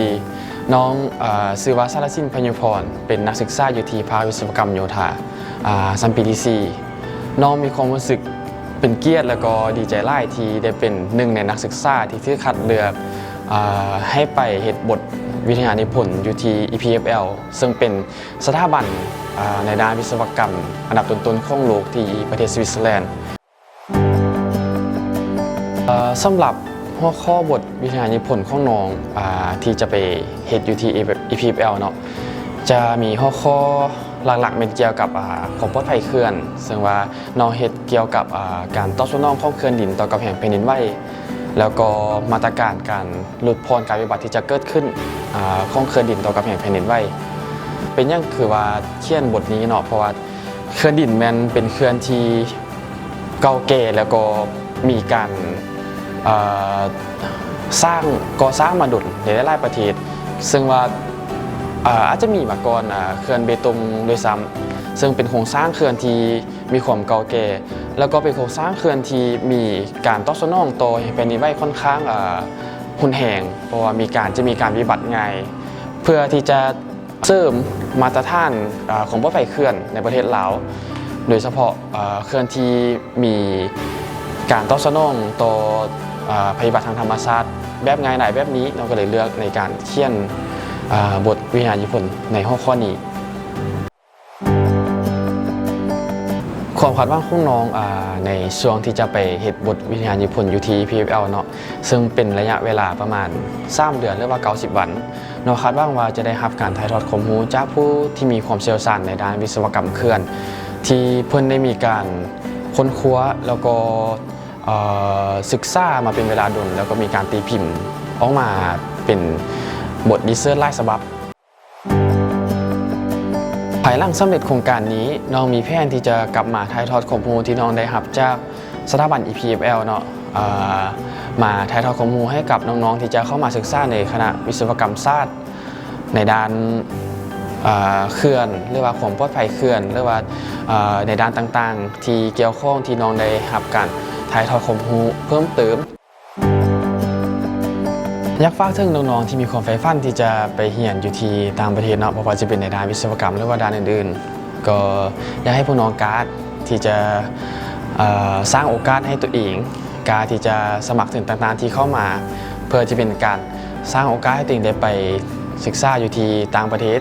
ດີ ນ້ອງ ເອີ່ ຊື່ວ່າ ສາລະສິນ ພະຍຸພອນ ເປັນນັກສຶກສາຢູ່ທີ່ພາກວິສະວະກຳໂຍທາ ອາ ຊັ້ນປີທີສີ່. ນ້ອງມີຄວາມຮູ້ສຶກເປັນກຽດ ແລ້ວກໍດີໃຈຫຼາຍທີ່ໄດ້ເປັນໜຶ່ງໃນນັກສຶກສາທີ່ຖືກຄັດເລືອກ ອາ ໃຫ້ໄປເຮັດບົດວິທະຍານິພົນຢູ່ທີ່ ອີພີເອັຟແອລ ເຊິ່ງເປັນສະຖາບັນ ອາ ໃນດ້ານວິສະວະກຳອັນດັບຕົ້ນໆຂອງໂລກທີ່ປະເທດສະວິດເຊີແລນ. ເອີ່ ສຳລັບຫົວຂໍ້ບົດວິທະຍານິພົນຂອງນ້ອງ ອາ ທີ່ຈະໄປເຮັດຢູ່ທີ່ ອີພີເອັຟແອລ ເນາະ ຈະມີຫົວຂໍ້ຫຼັກໆແມ່ນກ່ຽວກັບ ອາ ຄວາມປອດໄພເຂື່ອນ ເຊິ່ງວ່ານ້ອງເຮັດກ່ຽວກັບ ອາ ການຕອບສະໜອງຂອງເຂື່ອນດິນຕໍ່ກັບແຮງແຜ່ນດິນໄຫວ ແລ້ວກໍມາດຕະການການຫຼຸດຜ່ອນການວິບັດທີ່ຈະເກີດຂຶ້ນ ອາ ຂອງເຂື່ອນດິນຕໍ່ກັບແຮງແຜ່ນດິນໄຫວ. ເປັນຫຍັງຄືວ່າຂຽນບົດນີ້ເນາະ ເພາະວ່າ ເຂື່ອນດິນແມ່ນເປັນເຂື່ອນທີ່ເກົ່າແກ່ ແລ້ວກໍມີການ ເອີ່ ສ້າງ ກໍ່ສ້າງມາດົນໃນຫຼາຍໆປະເທດ ເຊິ່ງວ່າ ເອີ່ ອາດຈະມີມາກ່ອນ ອາ ເຂື່ອນເບຕົງດ້ວຍຊ້ຳ ເຊິ່ງເປັນໂຄງສ້າງເຂື່ອນທີ່ມີຄວາມເກົ່າແກ່ ແລ້ວກໍເປັນໂຄງສ້າງເຂື່ອນທີ່ມີການຕອບສະໜອງຕໍ່ແຜ່ນດິນໄຫວຂ້ອນຂ້າງ ເອີ່ ຮຸນແຮງ ເພາະວ່າມີການ ຈະມີການວິບັດງ່າຍ ເພື່ອທີ່ຈະ ເສີມມາດຕະຖານ ອາ ຄວາມປອດໄພເຂື່ອນໃນປະເທດລາວ ໂດຍສະເພາະ ອາ ເຂື່ອນທີ່ມີການຕອບສະໜອງຕໍ່ ອາ ໄພພິບັດທາງທຳມະຊາດແບບງ່າຍດາຍແບບນີ້ ນ້ອງກໍເລີຍເລືອກໃນການຂຽນ ອາ ບົດວິທະຍານິພົນໃນຫົວຂໍ້ນີ້. ຄວາມຄາດຫວັງຂອງນ້ອງ ອາ ໃນຊ່ວງທີ່ຈະໄປເຮັດບົດວິທະຍານິພົນຢູ່ທີ່ ອີພີເອັຟແອລ ເນາະ ເຊິ່ງເປັນໄລຍະເວລາປະມານສາມເດືອນ ຫຼືວ່າເກົ້າສິບວັນ. ນ້ອງຄາດຫວັງວ່າຈະໄດ້ຮັບການຖ່າຍທອດຄວາມຮູ້ຈາກຜູ້ທີ່ມີຄວາມຊ່ຽວຊານໃນດ້ານວິສະວະກຳເຂື່ອນ ທີ່ເພິ່ນໄດ້ມີການຄົ້ນຄວ້າ ແລ້ວກໍ ເອີ່ ສຶກສາມາເປັນເວລາດົນ ແລ້ວກໍມີການຕີພິມອອກມາເປັນບົດຣີເຊີດຫຼາຍສະບັບ. ພາຍຫຼັງສຳເລັດໂຄງການນີ້, ນ້ອງມີແຜນທີ່ຈະກັບມາຖ່າຍທອດຄວາມຮູ້ທີ່ນ້ອງໄດ້ຮັບຈາກສະຖາບັນ ອີ ພີ ເອັຟ ແອລ ເນາະ, ເອີ່ ມາຖ່າຍທອດຄວາມຮູ້ໃຫ້ກັບນ້ອງໆທີ່ຈະເຂົ້າມາສຶກສາໃນຄະນະວິສະວະກຳສາດ ໃນດ້ານ ເອີ່ ເຂື່ອນ ຫຼືວ່າຄວາມປອດໄພເຂື່ອນ ຫຼືວ່າ ເອີ່ ໃນດ້ານຕ່າງໆທີ່ກ່ຽວຂ້ອງ ທີ່ນ້ອງໄດ້ຮັບການຖ່າຍທອດຄວາມຮູ້ເພີ່ມເຕີມ. ຢາກຝາກເຖິງນ້ອງໆທີ່ມີຄວາມໃຝ່ຝັນທີ່ຈະໄປຮຽນຢູ່ທີ່ຕ່າງປະເທດເນາະ, ບໍ່ວ່າຈະເປັນໃນດ້ານວິສະວະກຳ ຫຼືວ່າດ້ານອື່ນໆ, ກໍຢາກໃຫ້ພວກນ້ອງກ້າທີ່ຈະ ເອີ່ ສ້າງໂອກາດໃຫ້ຕົວເອງ, ກ້າທີ່ຈະສະໝັກເຖິງຕ່າງໆທີ່ເຂົ້າມາ, ເພື່ອທີ່ເປັນການສ້າງໂອກາດໃຫ້ຕົວເອງໄດ້ໄປສຶກສາຢູ່ທີ່ຕ່າງປະເທດ.